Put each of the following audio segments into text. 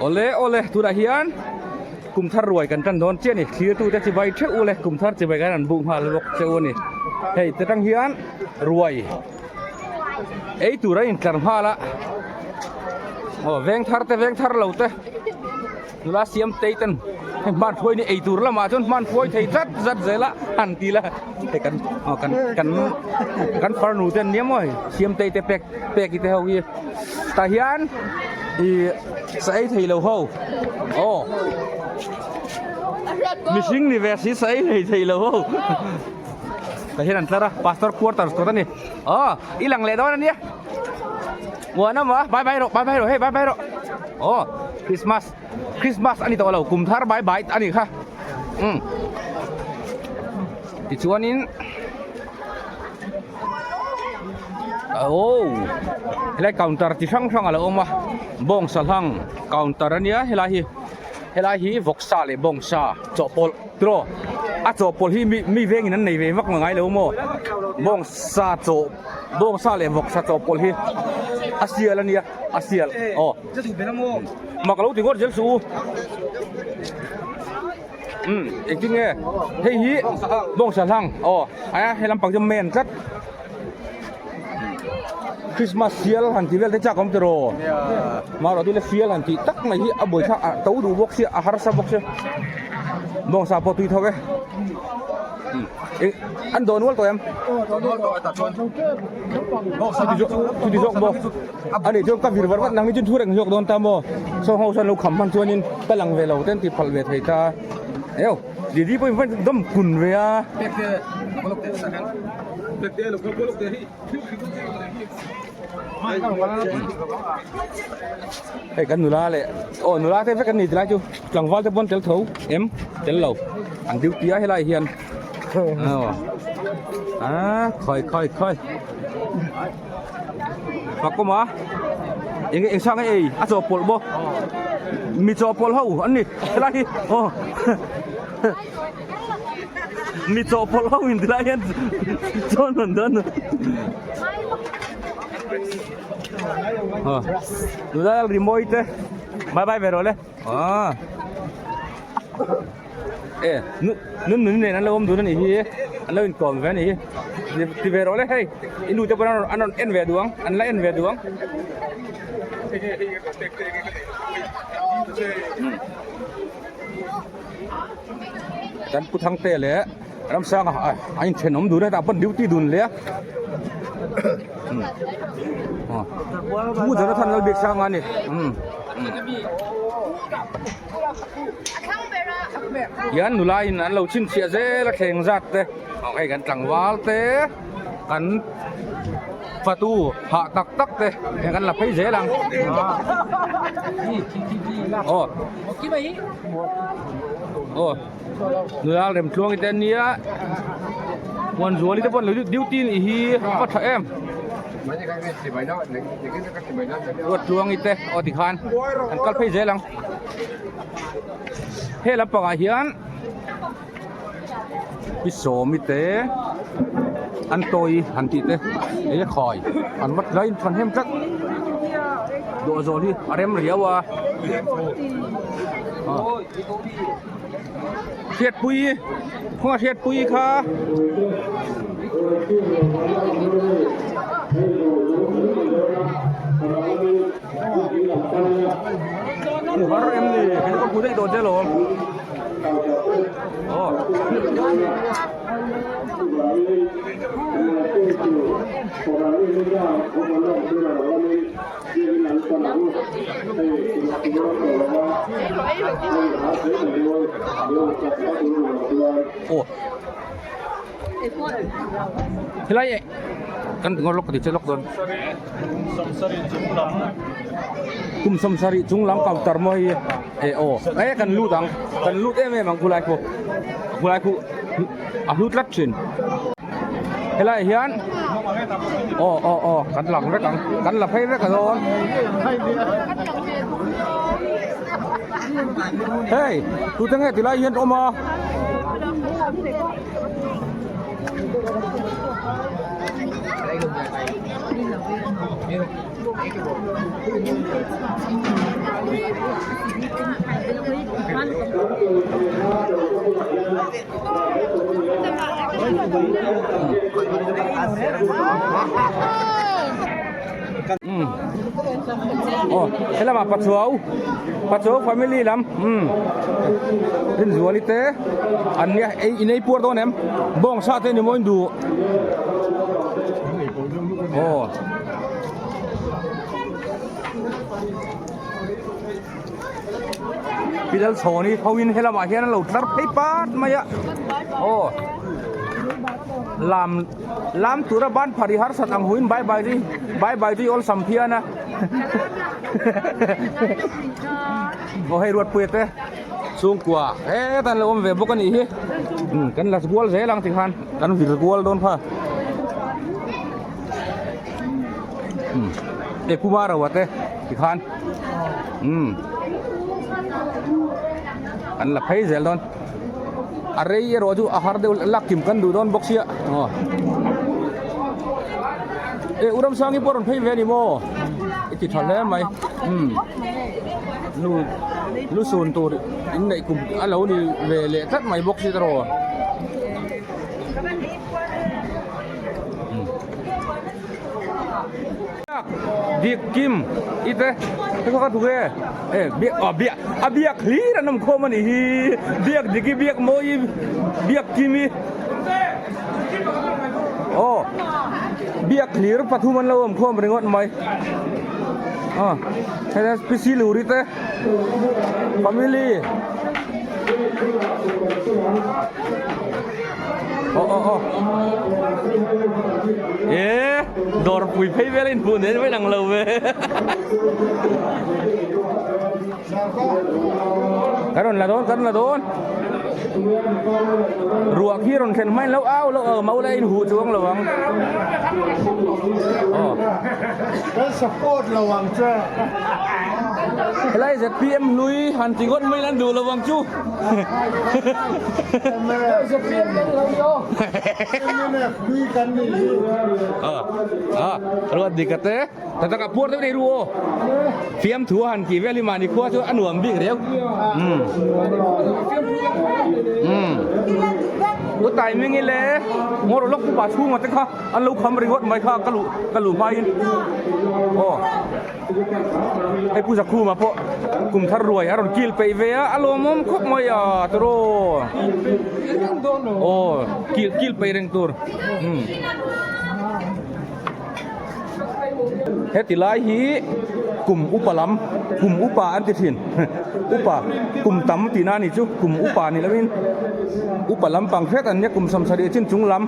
Awle awle tunah hian kum thar ruai kan tan dawn chiah a ni thlirtute chibai theuh ule kum thar chibai kan han buk nghal bawk cheu a ni hei te tang hian ruai ei tur a intlar nghal a aw veng thar te veng thar lo te. Nula siam tei ten hei hman phuai ni ei tur lamah chuan hman phuai thei zat zat zel a han ti la hei kan aw kan kan kan farnu te an nia maw hei siam tei te pek pek te ho hi tah hian ih sa ei thei lo ho aw mihring ni ve si sa ei hlei thei lo ho tah hian an tlar a pastor quarters kawt a ni aw i lang leh dawn a nia. Muan a bye bye rawh bye bye rawh hei bye bye rawh aw Christmas Christmas a ni tawh lo kum thar bye bye a ni kha um tichuanin oh helai counter chi hrang hrang a lo awm a bawngsa hlang counter a nia helai hi helai hi vawksa leh bawngsa chawhpawlh tiraw a chawhpawlh hi mi mi vengin an nei ve vak ngai lo maw bawngsa chaw. Bawngsa leh vawksa chawhpawlh hi a sial a nia a sial aw mak lo ti ngawt zel suh u umm engtin nge hei hi bawngsa hlang aw a he lampang chu men tlat Christmas sial han tih vel te chak awm tiraw marawh chu le sial han tih tak mai hi a buaithlak a to duh bawk sia a harsa bawk sia bawngsa pawh tui tho e. An dawn ual tawh em? Chuti zawk maw? A nih chuan ka vir var vat nang ni chu thu reng zawk dawn ta maw? Saw ho sawn lo kham hman chuanin ka lang ve lo ten ti phalh ve thei ta. Eo, Didi pawhin van dawm kun ve a. Hei kan nula leh aw nula te vek an ni tilai chu tlangval te pawn tel tho em tel lo an duty a helai hian aw a khawi khawi khawi fakawm a eng eng sang ei a chawhpawlh bawk mi chawhpawlh ho an ni helai hi aw. Mi chawhpawlh ho in tilai hian chuan an dawn a tunah rimawi te bye bye ve rawh le ah e nun nun nen an lo awm dun a nih hi an lo inkawm ve a nih hi ti ve rawh le hei i nu te pawh an rawn en ve duh ang an la en ve duh ang. Kan pu Thangte leh Ramsanga a inthenawm dun a hetah pawh duty dun hle a Pu Jonathan Lalbiaksanga a ni hian nula in an lo chhinchhiah zel a thleng zat te hei kan tlangval te kan. Fatu hah tak tak te heng kan la phei zel ang. Aw. Aw. Nula rem tluang te ania. Muan zuali te pawh an lo duty nih hi a tha em. Ruat tluangi te aw tikhan an kal phei zel ang. He lampangah hian. Pi sawmi te an tawi han tih te ei a khai an vat lai in than hem tlat dawh zawl hi a rem riau a hriatpui khawnga hriatpui kha. Har em ni hei ka hmu daih dawn che alawm aw. Aw helai eh kan ngawr lawk ka ti che lawk dawn kum sawmsarih chung lam counter maw hei eh aw eh kan lut ang kan lut em em ang khulai khu khulai khu a hlu tlat thin helai ah hian aw aw aw kan lang vek ang kan la phei vek a dawn hei tute nge tilai hian awm a. Umm aw helamah Pachuau Pachuau family lam umm Rinzuali te an nia ei in ei puar dawn em bawngsa te ni maw in duh aw. Pidal chhawn hi ho in helamah hian an lo tlar phei pat mai a aw lam lam tura ban phar hi harsat ang huin bye bye zui bye bye zui awlsam phian a aw hei Ruatpuia te chhungkua hetah an lo awm ve bawk a nih hi kan la kual zel ang tikhan kan vir kual dawn kha. E Puma ro te tikhan umm an la phei zel dawn a rei erawh chu a har deuh lak kim kan duh dawn bawk sia aw e u Ramsangi pawh a rawn phei ve a ni maw i ti tha hle mai umm lu lu sun tur inneih kum a lo ni ve leh tlat mai bawk si tawh. Dik Kim i te te kha ka duh e e biak aw biak a biak hlir an awm khawm a nih hi biak dik i biak mawi i biak kim i aw biak hlir pathum an lo awm khawm ringawt mai aw hei P C Luri te family Aw aw aw E dawr pui phei vel a inhmuh nen mai lang lo ve Kan rawn la dawn kan rawn la dawn Ruah khi rawn thlen hmain lo au lo au mau la inhuh chuang lo ang Aw Kan support lo ang che. Helai ZPM hlui han ti ngawt mai lan duh lo ang chu. Ruat dik a te ta taka puar deuh nei ru aw fiam thu a han tih vel hi mahni khua chu a nuam bik reu umm umm u timing i le ngaw rawh lawk pupa chhunga te kha an lo kham ringawt mai kha ka luh ka luh hmain aw. Hei Pu Zakhuma pawh kum thar ruai a rawn kil peih ve a, a lawmawm khawp mai a tiraw aw kil kil peih reng tur umm heti lai hi kum upa lam kum upa an ti thin upa kum tam tihna a nih chu kum upa ni lovin upa lampang hret an nia kum sawmsarih chin chung lam.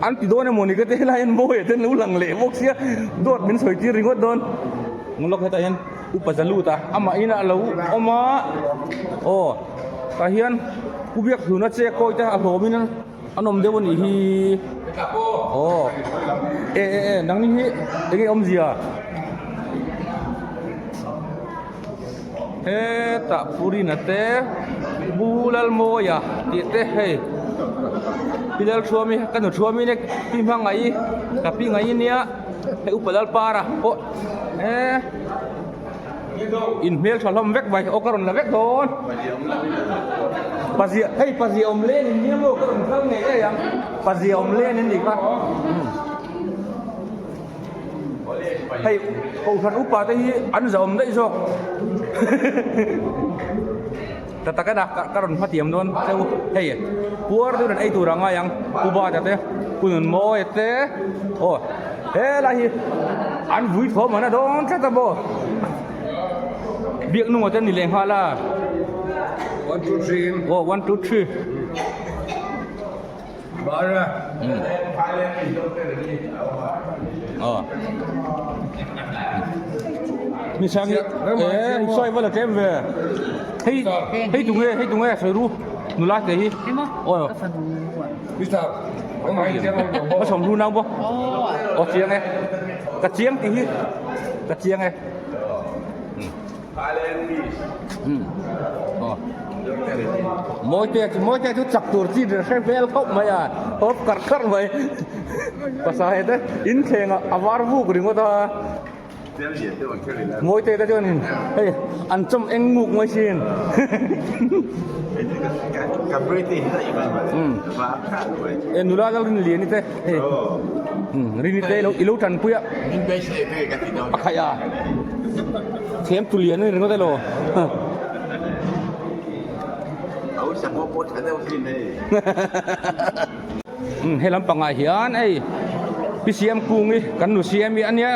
An ti dawn emaw ni ka ti helai hian mawi ah te an lo lang leh bawk sia dawt min sawi tir ringawt dawn ang lawk hetah hian upa za lut a amah in a lo awm a aw tah hian pu biak hluna che kawi te a hlawm in an awm deuh a nih hi aw e e e nangni hi enge awmzia Hetah Purina te Pu Lalmawia tih te hei Pi Lalthuami ka nu Thuami nek Pi Hmangaih ka pi Ngaih ania hei Upa Lalpara pawh eee in hmel tha hlawm vek mai aw ka rawn la vek dawn pazia hei pazia awm len in nia maw ka rawn kal ngei ngei ang pazia awm len an nih kha. Hei kohhran upa te hi an zahawm daih zawk ta tak ena ka rawn hmatiam dawn cheu hei puar deuh in an ei tur a ngai ang pu bata te pu nunmawia te aw helai hi an vui thawm an a dawn tlat a maw biak nunga te an ni leh nghal a aw 1 2 3. Mi sang hi e sawi vala tlem ve hei hei tu nge hei tu nge sawi ru nula te hi aw ka sawm ru nau bawk aw chiang e ka chiang tih hi ka chiang e. Mawite chu mawite chu chak tur chi ber hre hmel khawp mai a hawp karh karh mai pasal te in thleng a var vuk ringawt a. Mawite te chuanin hei an chawm eng nguk mai sin. E nula lal rin lian i te hei rin i te i lo tanpui a a khaih a thiam tu lian a ni ringawt elaw. He lampangah hian hei pi siam kungi kan nu siam hi a nia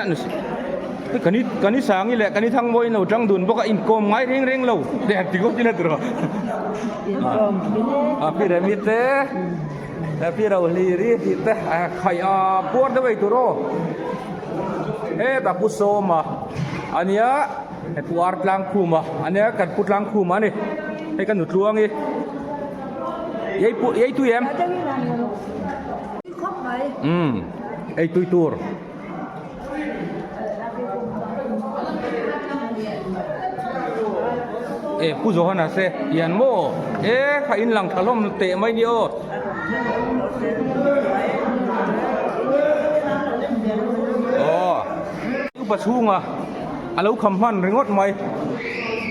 kan i kan i sangi leh kan i thangmawi in lo tang dun bawk a inkawm ngai reng reng lo te han ti ngawt ila tiraw a pi remi te pi rohliri tih te a khaih a puar deuh ei tur aw hetah pu sawma a nia he pu ar tlang khuma a nia kan pu tlang khuma a ni hei ka nu tluangi. Ei pu ei tui em? Umm ei tui tur. E pu Johana se hian maw e kha in lang tha hlawm teh mai ni aw. Aw upa chhunga a lo kham hman ringawt mai.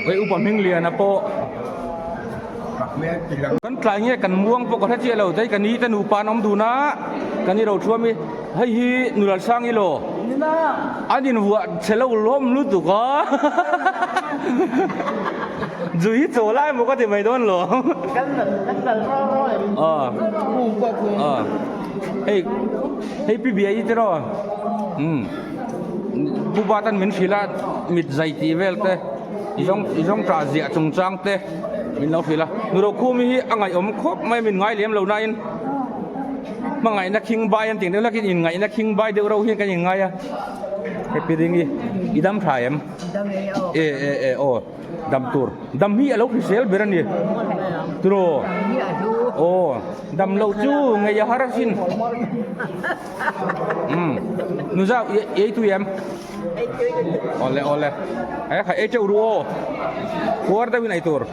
Hei upa Hmingliana pawh. Kan tlai nge kan muang pawh ka hre chiah lo dai ka ni te nupa an awm dun a ka ni ro thuam i hei hi nulal sang i law an in vuah chhe lo lawm lutuk a zu hi chaw lai maw ka ti mai dawn lo hei hei pi bia i tiraw umm pu bat an min hrilh a mit zai tih vel te i zawng i zawng tah ziah chungchang te. Min lo hrilh a, Nurokhumi hi a ngaihawm khawp mai min ngai lem lo nain hmangaihna khing bai an tih deuh hlakin inngaihna khing bai deuh reuh hian kan inngai a, happy ring i i dam tha em? E e e aw dam tur dam hi a lo hrisel ber a ni tiraw aw dam loh chu ngei a har asin umm nuzau i ei tui em? Awle awle e kha ei teuh ru aw khuar deuh in ei tur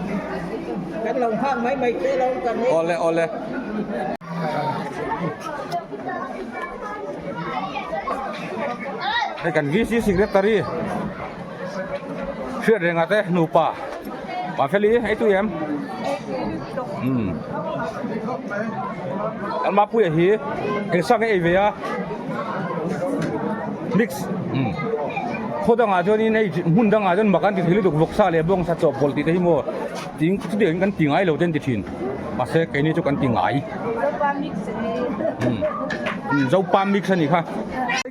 kan lo nghak mai mai te lo kan ei awle awle hei kan VC secretary hriat renga te nupa Mafeli ei tui em umm kan mapuia hi eng sang nge ei ve a mix umm khaw dangah chuanin hei hmun dangah chuan mak an ti thei lutuk vawksa leh bawngsa chawhpawlh tih te hi maw tin chutiang in kan ti ngai lo te an ti thin mahse keini chu kan ti ngai umm zopa mix a nih kha.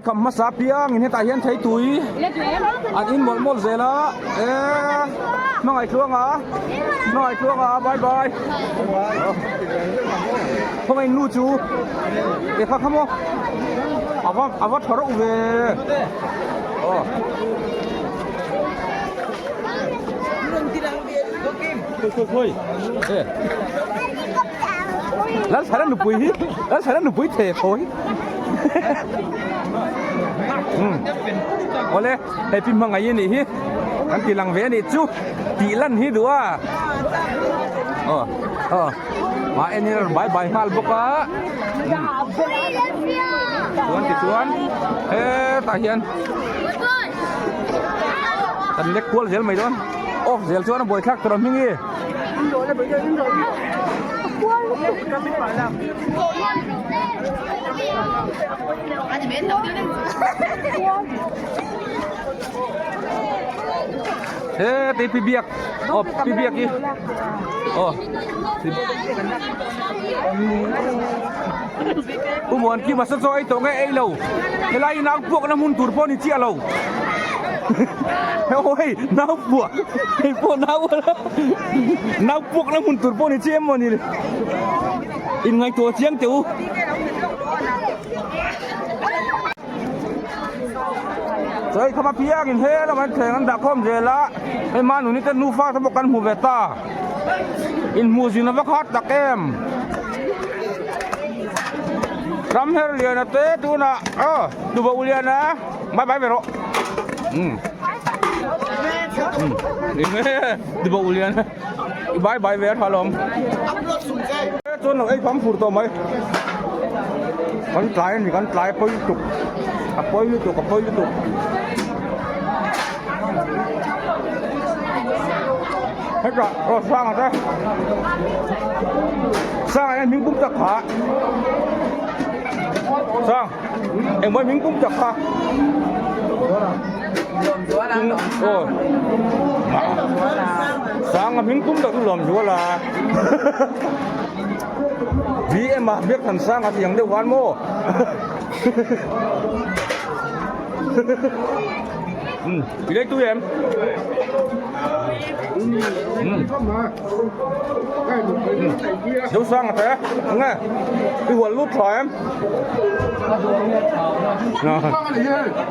Kham hmasa piangin hetah hian thei tui an in mawlh mawlh zel a eee hmangaih tluanga hmangaih tluanga bye bye khawngaih nu chu e kha kha maw a va a va tha reuh ve aw khawi khawi khawi e Lalthana nupui hi Lalthana nupui thei tho hi. Awle hei pi hmangaih anih hi kan ti lang ve anih chu tih lan hi duh a aw aw mah en in a rawn bai bai nghal bawk a chuan tichuan hetah hian kan lek kual zel mai dawn off zel chuan a buaithlak tur a hming hi. He tei pi biak aw pi biak hi aw Pu Muan Kim a sa chaw ei tawh nge ei lo helai nau puak na hmun tur pawh ni chiah lo aw hei nau puah hei pawh nau nau puak na hmun tur pawh ni chiah em maw ni in ngaihtuah chiang teh u. Chei khama piang in he lamah hian thleng an dah khawm zel a hei manuni te nufa te pawh kan hmu ve ta inhmuh zin ava khat tak em ram her lian a te tunah aw tubo lian a bye bye ve rawh umm umm tubo lian i bye bye ve a tha lawm chuan lo ei phang fur tawh mai kan tlai a ni kan tlai pawi lutuk a pawi lutuk a pawi lutuk. Hetah aw Sanga te Sanga hian hming pum tak kha Sang engmaw hming pum tak kha aw Sanga hming pum tak chu Lawmzuala BM a Biakthansanga tih ang deuh khan maw. I lei tui em? Dấu sang thế, nghe. I hual lut tha em?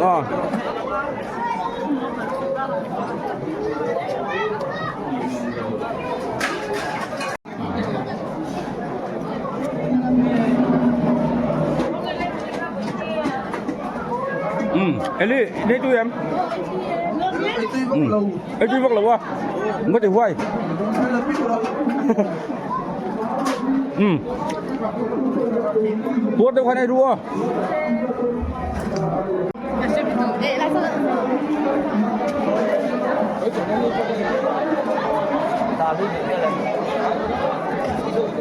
Ờ. Eli, đi tui em. Ei tui vak lo a. Nga ti huai. Tuar deuh khan ei ru a.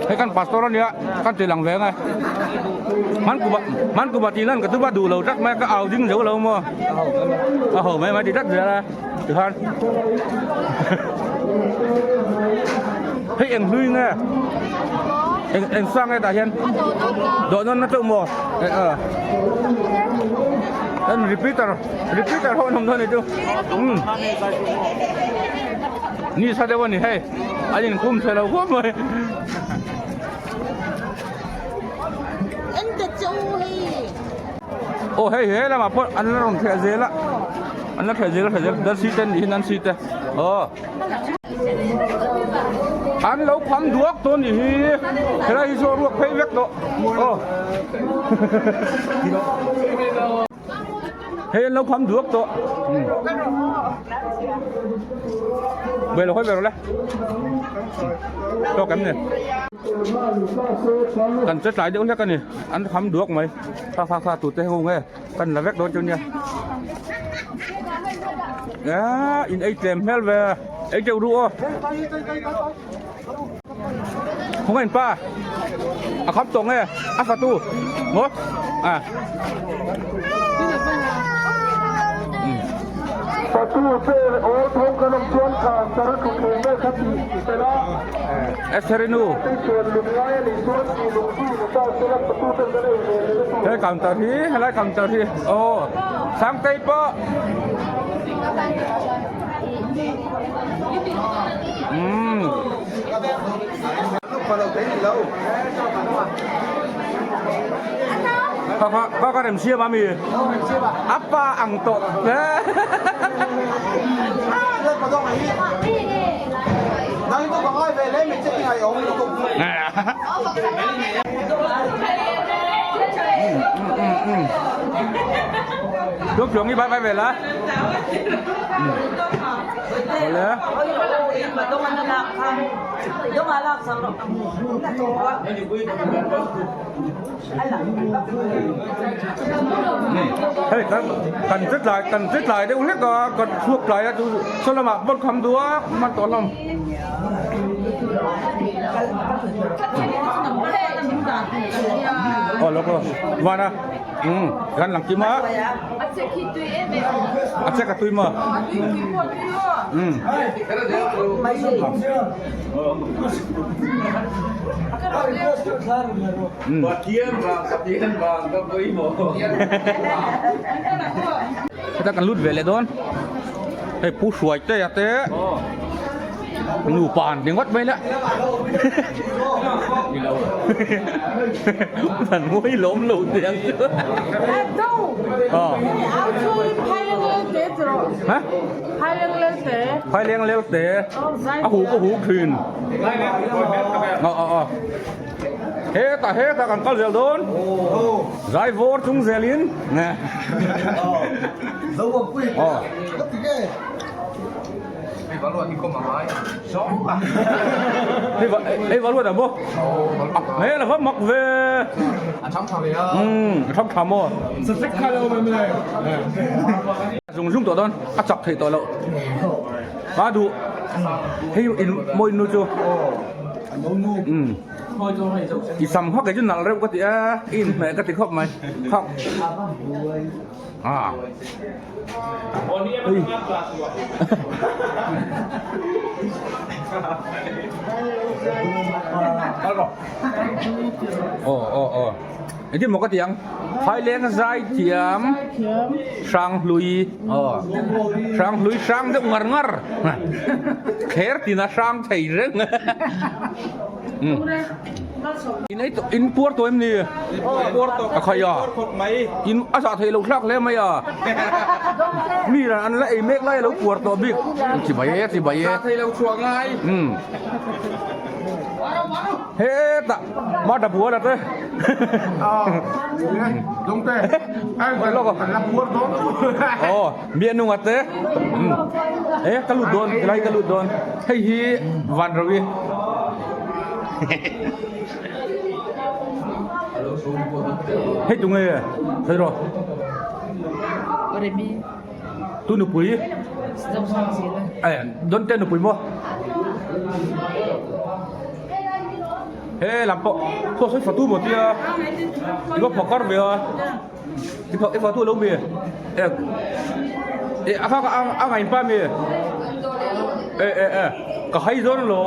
Hei kan pastor ania kan ti lang ve ngai man ku man ku ti lan ka tu ba du lo tak mai ka au ding zo lo mo a ho mai mai ti tak zel a ti khan hei eng hlui nge eng eng sang nge tah hian dawh nawn na chauh maw eh a repeater repeater ho an awm dawn ni chu um ni sa deuh a ni hei an inkhum chhe lo khawp mai. Aw hei he lamah pawh an la rawn thleh zel a an la thleh zel a thleh zel Nancy te an nih hi Nancy te aw an lo phang duak tawh a nih hi helai hi chu a ruak phei vek tawh aw hei an lo phang duak tawh ve lo hawi ve rawh le tawk em ni kan che tlai deuh hlek a ni an kham duak mai kha kha kha tute ho nge kan la vek dawn chu nia a in ei tlem hmel ve ei teuh ru aw không anh pa a kham tawh nge a fatu maw à Esherinu He counter hi helai counter hi aw Sangtei pawh umm Kha kha kha kha rem siam a mi a pa ang tawh Thuốc chuồng đi bye bye về lá. Ole. Hei kan kan che tlai kan che tlai deuh hlek a kan chhuak tlai a chu saw lamah bawlh kham duak man tawh hlawm. Aw lawk aw van a umm kan lang kim a a chek a tui maw umm. Heta kan lut ve leh dawn hei pu hruai te a te nupa an ti ngawt mai la an mawi lawm lo te ang chu ha Phaileng lel te a huh ka huh thin aw aw aw hetah hetah kan kal zel dawn zai vawr chung zelin nge aw hei valuat ah maw hei la va mak ve umm a tham tha maw zung zung tawh dawn a chak theih tawh loh a duh. Hei in mawi nu chu. Umm. I sam kha kei chu nalh reuh ka ti a, i inhmeh ka ti khawp mai. Kha. Ah. Ui. Aw aw aw. Engtin maw ka ti ang? Phaileng zai thiam Hranghlui aw Hranghlui hrang deuh ngar ngar Kher tina hrang thei reng In ei tawh in puar tawh em ni? A khai a In a zah theih loh thlak hle mai a Mi ran an la ei mek lai a lo puar tawh bik Chibai e chibai e Zah theih loh chhuah ngai Hetah Mata bual ate. Oh, mi anung ate. Eh, ka lut dawn, lai ka lut dawn. Hei hi van rawi. Hei tu nge? Thei ro. Tu nupui. Eh, don te nupui mo. He lam pawh saw sawi fatu maw tia i va phawkar ve a i phawk i fatu lo mi e e a kha a a ngain pa mi e e e ka hai zawn lo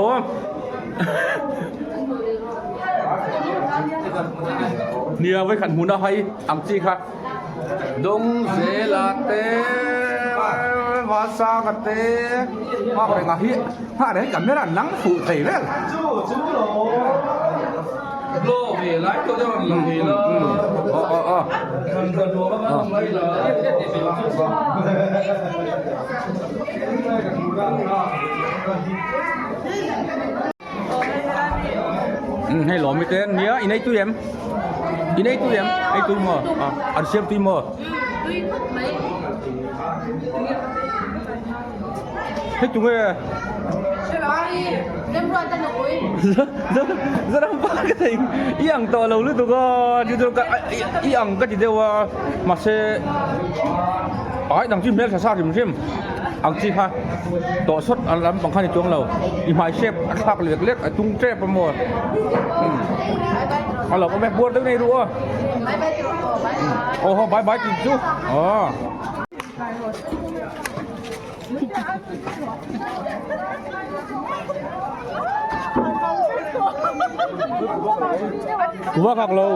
nia vai khat hmun a hai ang chi kha dawng zela te vasa te nghak reng a hi nghak reng camera an lang fuh thei vel aw aw aw Hei lawm i te nia in ei tui em in ei tui em ei tui maw a an siam tui maw hei tunge Zorampa ka thei i ang tawh lo lutuk a chu chu ka i ang ka ti deuh a mahse ai dang chu hmel tha sa hrim hrim ang chi kha tawh sawt an lampang khan i chuang lo i hmai shape a thlak lek lek a tung tep a maw a lo awm e buar deuh nei ru aw aw haw bye bye tih chu aw. Kuva khak lo.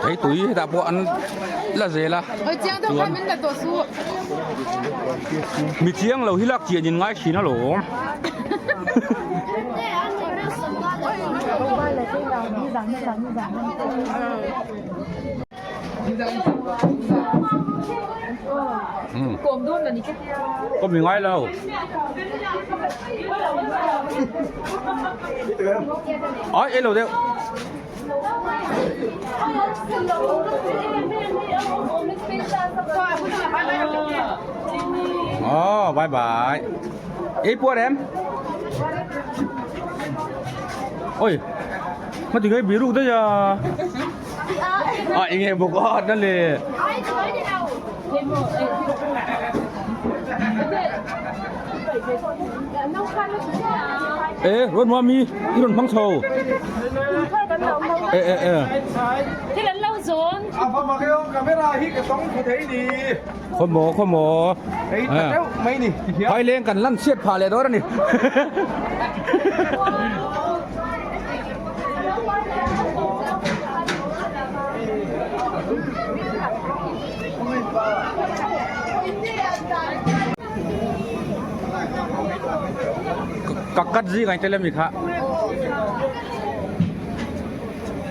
Thei tui hetah pawh an la zel a chuan mi chiang lo hi lak chian in ngai thin alawm. Có mi ngai lo. Ai ei lo deuh. Oh, bye bye. Ei puar em. Ôi, mà thì cái bị rút đấy à. À, anh em bố có đó lì. Ê, run mami, i run phang chho. Ê ê ê. Thế là lâu rồi. À, vâng mà cái camera hi cái tông thì thấy đi. Khaw maw khaw maw. Ei ta deuh mai ni. Phaileng kan lan chhiat phah leh dawn a ni. Ka cut zing ang tel ami kha.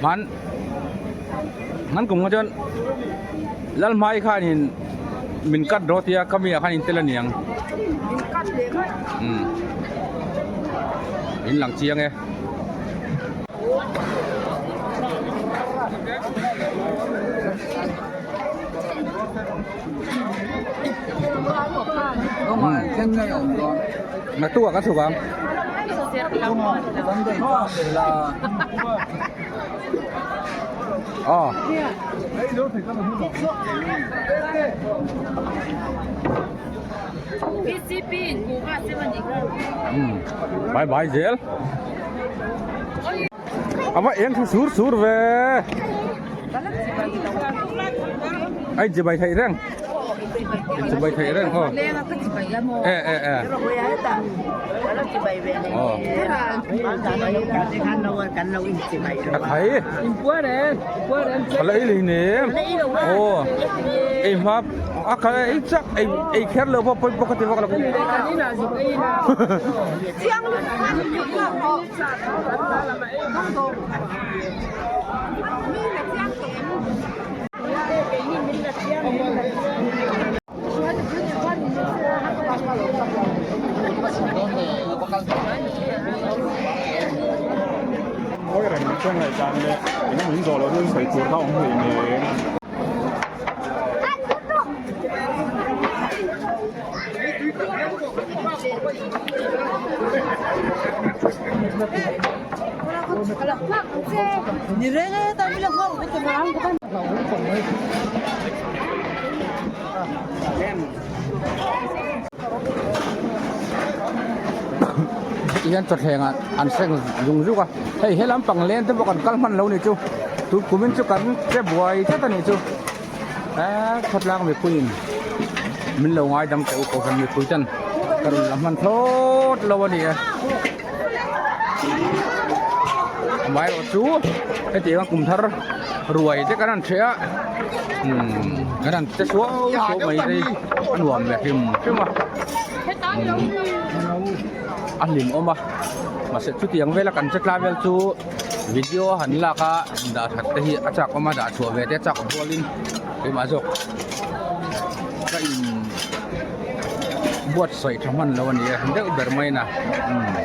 Man nan kum kha chuan Lalhmai khanin min cut rawh tia ka mi ah khan in tel aniang umm in lang chiang e. Naktuk ah ka chhuk ang. Aw. Bye bye zel. A va eng thla sur sur ve. Ai chibai theih reng. Chibai theih reng ho. E e e. Aw. A khai. A la ei lei nem. Aw. Ei hma a kha ei chak ei ei kher lo pawh pawi bawk a ti vak lo. Ngawi reng chuan ngaihdan leh engemaw in zawh loh chu sawi tur kha a awm hlei nen. Hian chawthleng ah an seng zung zuk a hei he lampang len te pawh kan kal hman lo ni chu tun kumin chu kan che buai tlat a nih chu eee khawtlang mipuiin min lo ngaidam teh u kohhran mipui ten ka rawn la hman thlawt lo a ni e amaherawhchu hetiang a kum thar ruai te kan han hreh a umm kan han che suau suau mai te hi a nuam ve hrim hrim a a hlim awm a mahse chutiang vela kan che tlai vel chu video a han lak a dah that te hi a chak awm a dah chhuah ve te a chak rualin keimah zawk ka in buatsaih tha hman lo a ni a deuh ber mai na umm.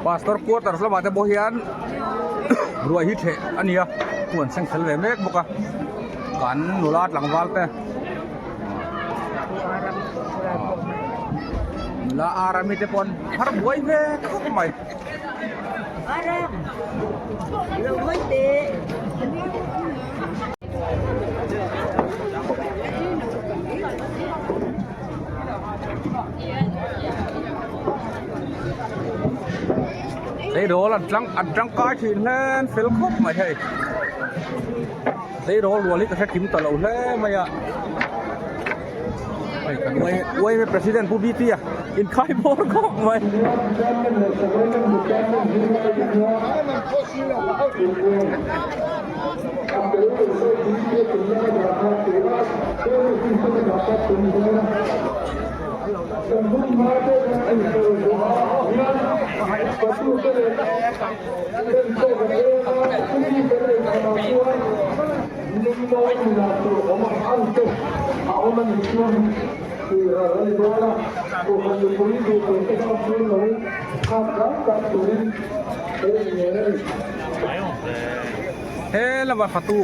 Pastor quarters lamah te pawh hian ruai hi ṭheh a ni a huan seng fel ve mek bawk a kan nula tlangval te nula arami te pawh an har buai ve khawp mai. Tleirawl an tlang an tangkai thin hle an fel khawp mai hei tleirawl rual hi ka hre kim ta lo hle mai a hei kan uai uaime president pu bt a inkhai bawr khawp mai. He lama fatu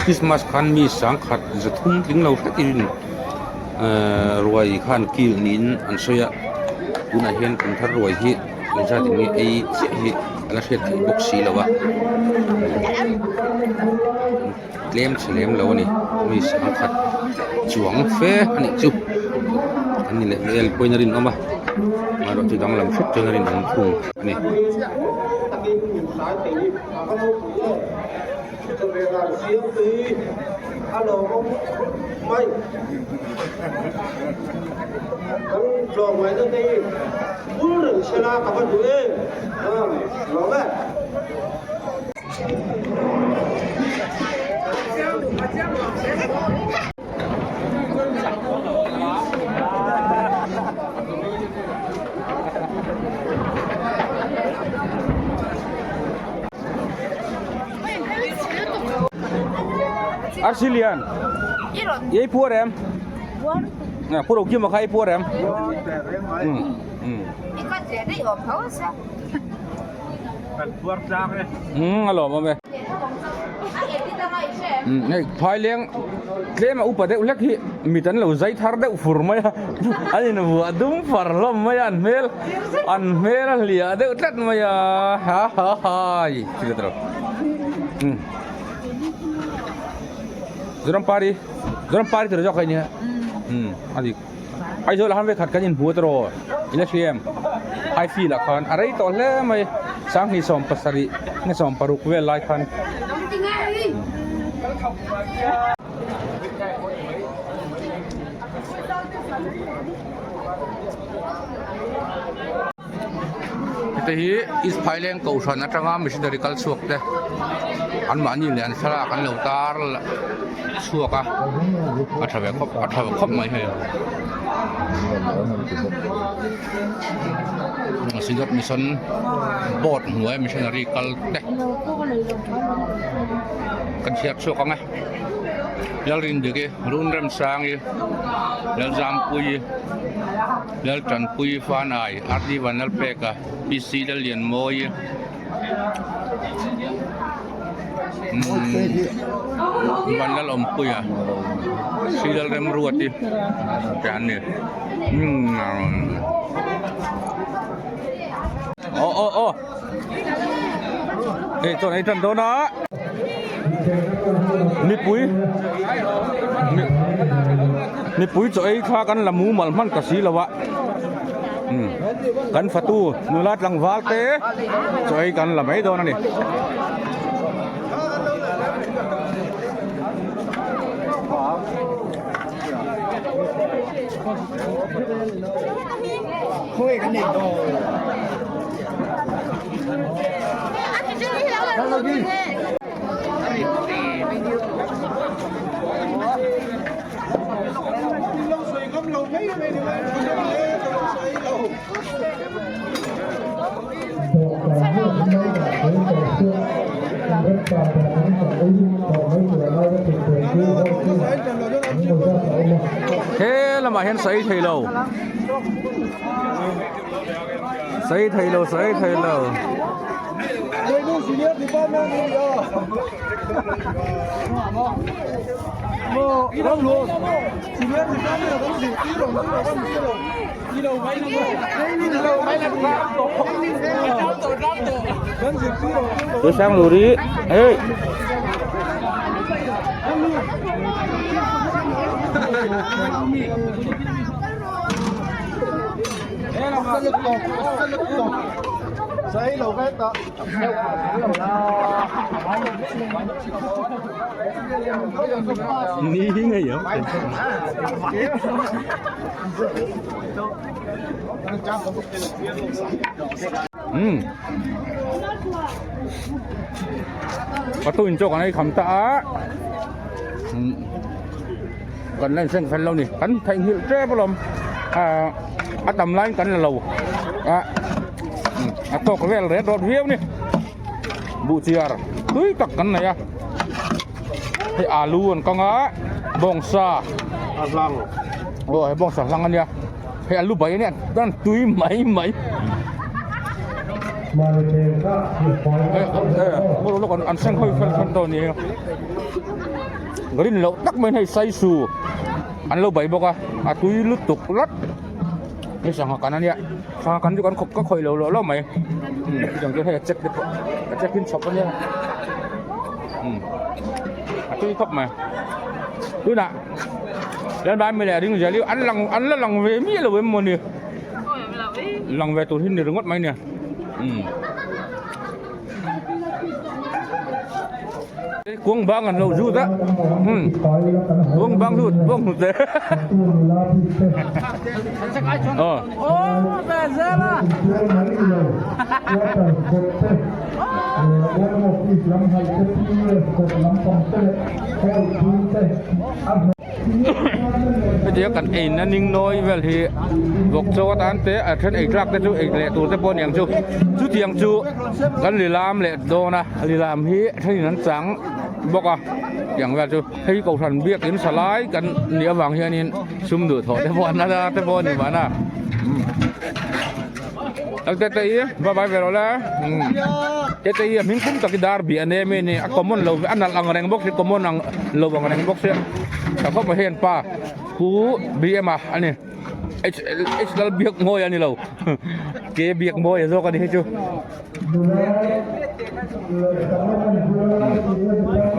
Christmas khan mi sangkhat zathum tling lo hretin ehh ruai khan kil niin an sawi a tunah hian kum thar ruai hi engzat in nge ei chiah hi. a la hriat theih bawk si lo a tlem chhe lem lo a ni mi sangkhat chuang fe a nih chu an ni leh hmel pawhin a rinawm a amaherawhchu chu danglam hret chuan a rinawm thung a ni. Arsilian ei puar em pu Rokima kha ei puar em a lawm awm e hei phaileng tlem a upa deuh hlek hi mit an lo zai thar deuh fur mai a an invuah dum far hlawm mai a an hmel an hmel a hliah deuh tlat mai a ha ha hai Zorampari Zorampari tur zawk a nia a dik Aizawl ah khan vekhat kan inhmu a tawh i la hria em high field ah khan a rei tawh hle mai sanghnih 17 nge 16 vel lai khan. Hete hi East Phaileng Kohhran atanga missionary kal chhuak te anmahni leh an thlalak an lo tar chhuak a a tha ve khawp a tha ve khawp mai hei Synod Mission Board hnuaia missionary kal te kan chhiar chhuak ang e Lalrindiki Runremsangi Lalzampuii. Laltanpui Fanai, RD Vanlalpeka, PC Lallianmawi, Vanlalawmpuia, Sri Lalremruati te an ni. Aw aw aw Hei chuan ei tan dawn a. Mipui mipui chaw ei kha kan la mumal hman ta si lo a kan fatu nula tlangval te chaw ei kan la mai dawn a ni. He lamah hian sawi thei lo. Sawi thei lo sawi thei lo. Tôi sang lùi đi. Ê. Ni hi ngei ang. Um. Patu in chaw kan ei kham ta a. Kan la inseng fel lo ni. Kan theihnghilh tep alawm. Ah a tam laiin kan la lo a a tawk vel ret rawt viau ni. Buhchiar tui tak kan nei a. Hei alu an kang a bawngsa a hlang. Aw hei bawngsa hlang a nia. Hei alu bai a nia chuan tui mai mai. Hei an seng hawi fel fel tawh a ni. Rin loh tak mai hei saisu an lo bai bawk a a tui lutuk lat hei sangha kan a nia sangha kan chu kan khawp ka khawih lo lawh lawh mai. Chutiang chuan hei a check te pawh a check in chhawp ania umm a tui khawp mai tunah tlem mi leh ring zel hi an lang an la lang ve miah lo em mawni lang ve tur hi ni ringawt mai nia umm kuang bang an lo zut a umm kuang bang zut bawng hnute aw. Hetia kan eina ning nawi vel hi vawk chaw atan te a then ei tlak te chu ei leh tur te pawh a niang chu chutiang chu kan lilam leh dawn a lilam hi thenin an chang bawk a tiang vel chu. Hei kohhran biakin sa lai kan nih avang hianin sum duh thawh te pawh an la te pawh a ni mahna tak te te i va vai ve rawh le te te i a hming pum tak hi dar bih a nem a ni a common lo a nalh ang reng bawk si common ang lo ang reng bawk sia tha khawp mai hian pa pu bm a ani h h lal biak mawi a ni lo ke biak mawi a zawk a ni hei chu.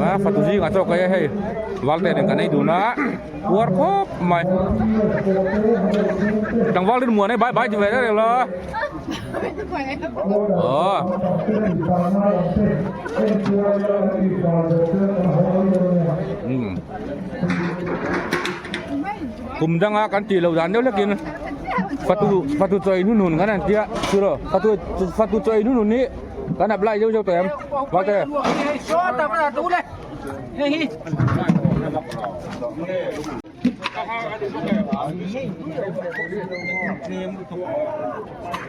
A fatu zingah chaw ka ei a hei valte nen kan ei dun a puar khawp mai tlangval rin muan e bye bye ti ve reng la aw kum danga kan tih loh dan deuh hlekin fatu fatu chaw ei hnuhnun kan han tia chu fatu fatu chaw ei hnuhnun hi kan apply zeuh zeuh tawh em valte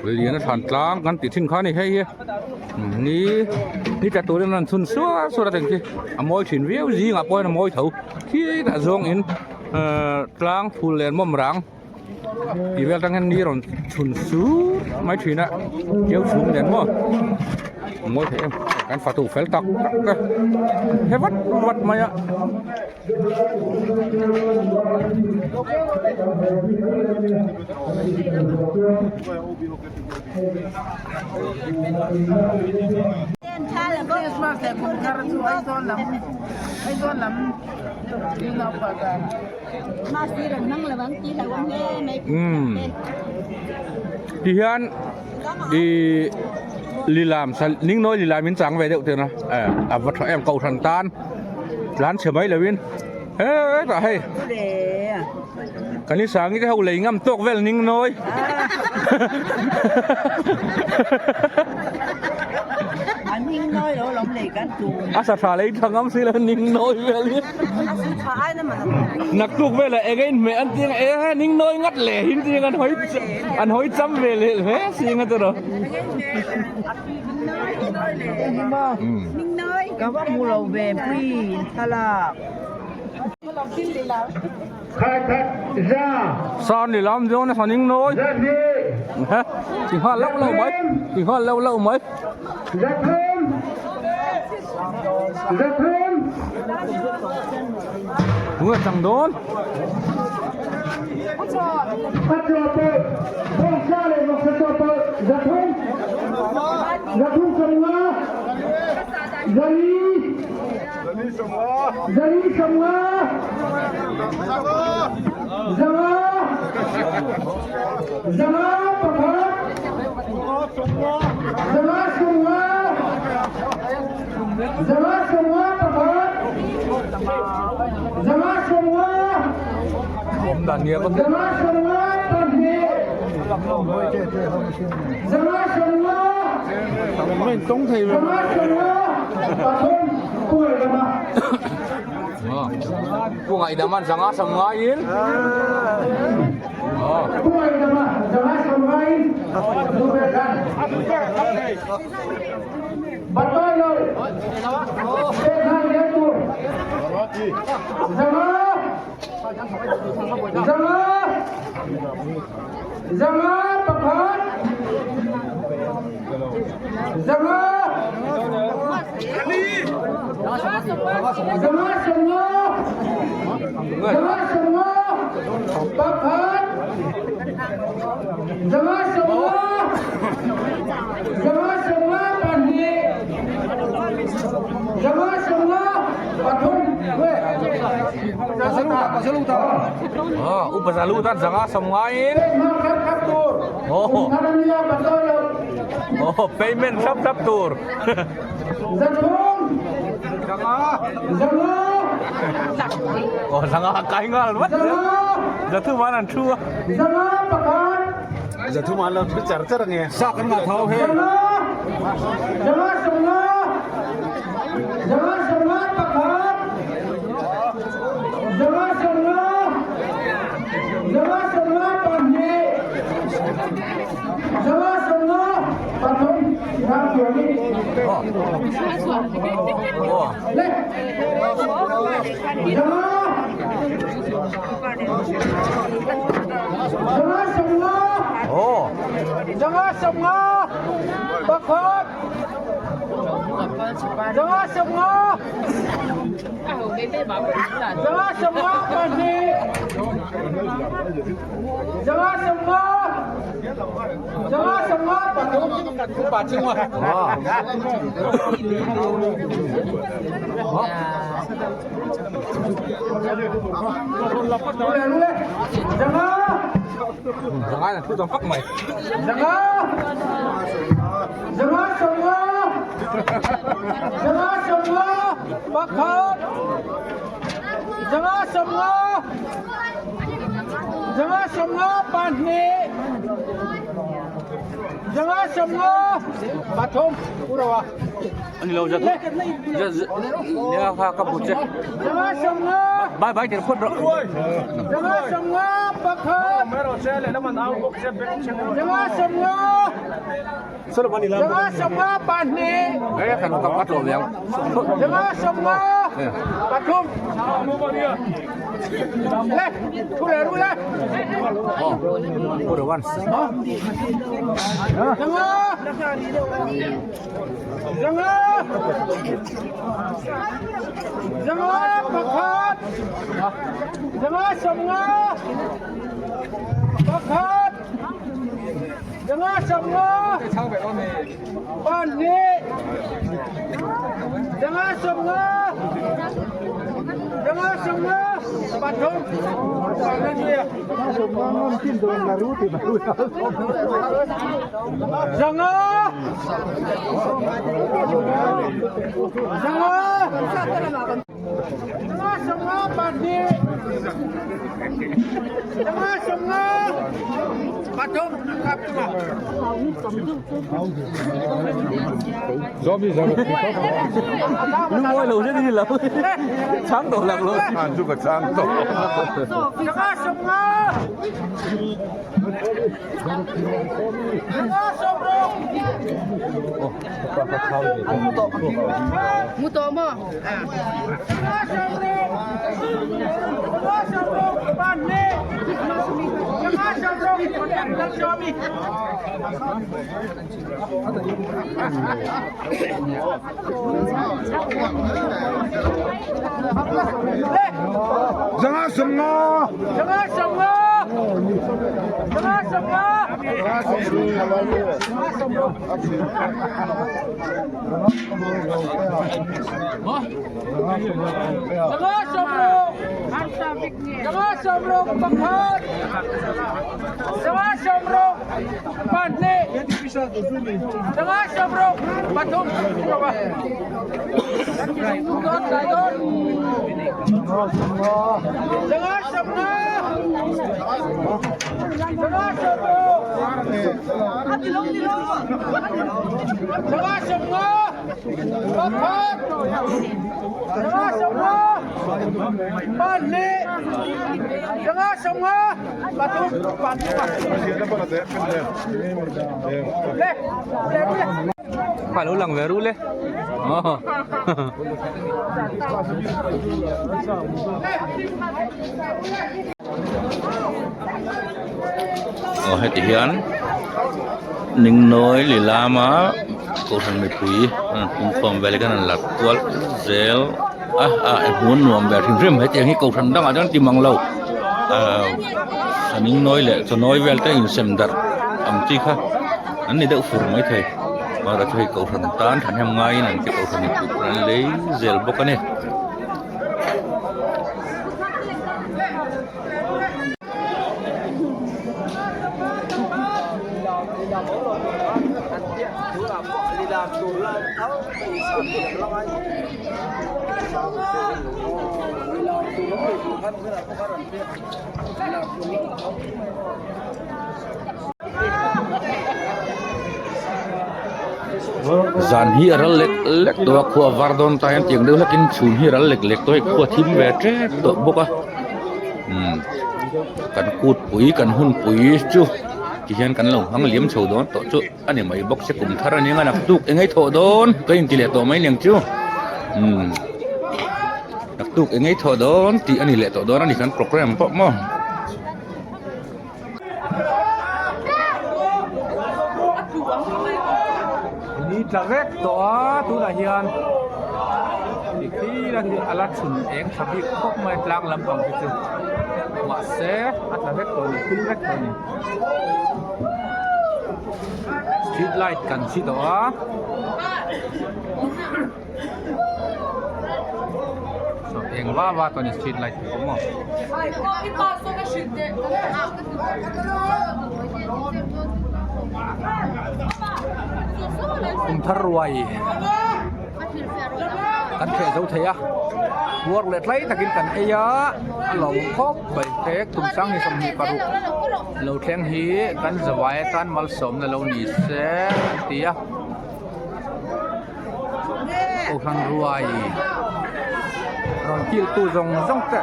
lian a thlan tlang kan tih thin kha a ni hei hi ni ni tla turin an chhun suar suar a teng khi a mawi thin viau zingah pawh hian a mawi tho khitah zawng in tlang phul leh mawm rang tih vel atang hian ni rawn chhun sur mai thin a keu chhum nen maw a mawi thei em kan fatu fel tak tak a he vat vat mai a. Umm tihian ihh lilam ningnawi lilam in chang ve deuh thin a eh a va tha em kohhran tan tlan chhe mai lovin hetah hei kan in sangi te ho lei ngam tawk vel ningnawi a sa tha lei tha ngam si lo ningnawi vel hi. Naktuk velah eng a inhmeh an ti ang e ning nawi ngat leh hin ti ang an hawi an hawi cham ve leh hle si ang a ti rawh. Ka va hmu lo ve pui thlalak. San ni lam dawn a sa ning nawi. Ti nghal lauh lauh mai ti nghal lauh lauh mai. Tunge chang dawn? Awm dan nia ka Pu ngaihdam an zanga sam ngaiin Ah, upa zalu tan zanga sawm ngaiin oh oh payment thlap thlap tur oh zanga kai ngal vat zathu man an thu a Zathu man lo thu char char ange. Sa kan ngah thau he. Zanga na thu tam fak mai. Ani lo za za nia kha ka bu che. Bye bye tir phut ro. Cái kan ka pat lo liang. Oh, put one. Lungawi lo zet in lo chang tawh lak lo. Chu ka chang tawh. Zanga sawmnga. Phải lo lang ve ru le. Oh. Aw heti hian Ningnawi lilama kohhran mipui an pumkhawm vel hian an la kual zel a a hmuh nuam ber hrim hrim hetiang hi kohhran dangah chuan ti mang lo ahh ningnawi leh chawnawi vel te insem darh ang chi kha an ni deuh fur maithei. Amaherawhchu hei kohhran tan thahnem ngaiin an ti kohhran in tih tur an lei zel bawk a ni. Zan hi a ral lek lek tawh a khua var dawn ta hian tiang deuh hlakin chhun hi a ral lek lek tawh a hei khua thim ve tep tawh bawk a umm kan kut pui kan hun pui chu ti hian kan lo hmang liam chho dawn tawh chu a ni mai bawk se kum thar a nia naktuk eng ei thawh dawn ka inti leh tawh mai niang chu umm naktuk eng ei thawh dawn tih a ni leh tawh dawn a ni kan programme pawh maw. Ni tla vek tawh a tunah hian khi la hi a la chhun eng tha bik khawp mai tlang lampang te chu mahse a tla vek tawh a ni thil vek tawh a ni street light kan chhi tawh a. Eng va va tawh a ni street light te pawh maw. Kum thar ruai kan hreh zo thei a puar leh tlai takin kan ei a a lo khawp mai te kum sang hi 26 lo thleng hi kan zavai atan malsawmna lo ni se an ti a. Kohhran ruai rawn kiltu zawng zawng te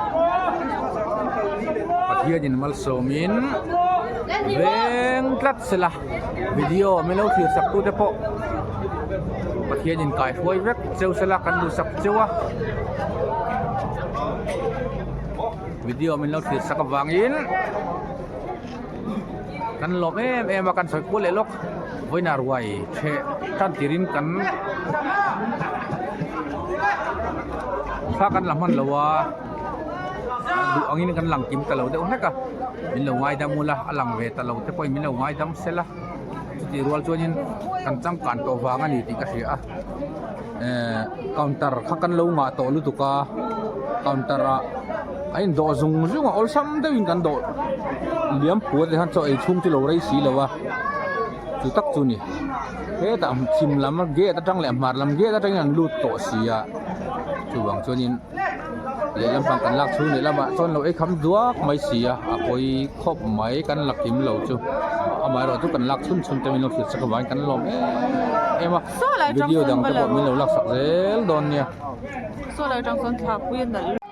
Pathianin malsawmin veng tlat sela video min lo thlir sak tute pawh Pathianin kaihruai vek cheu sela kan duhsak cheu a video min lo thlir sak avangin kan lawm em em a kan sawi kual leh lawk vawiin ah ruai ṭheh tan tirin kan thla kan la hman lo a duh angin kan lang kim ta lo deuh hlek a min lo ngaidam ula a lang ve ta lo te pawhin min lo ngaidam sel a chutih rual chuanin kan changkan tawh vang a ni tih ka hria a ehh counter kha kan lo ngah tawh lutuk a counter ah a indawh zung zung a awlsam deuhin kan dawh liam pua te khan chaw ei chhung chu lo rei si lo a chu tak chu ni hetah chhim lam gate atang leh hmar lam gate atangin an lut tawh si a chuvang chuanin lehlam pang kan lak chhung lehlamah chuan lo ei kham duak mai si a a pawi khawp mai kan la kim lo chu amaherawh chu kan lak chhun chhun te min lo hrilh sak avangin kan lawm em em a video dang te pawh min lo laksak zel dawn nia. Saw lai atang sawn thlapui a nalh.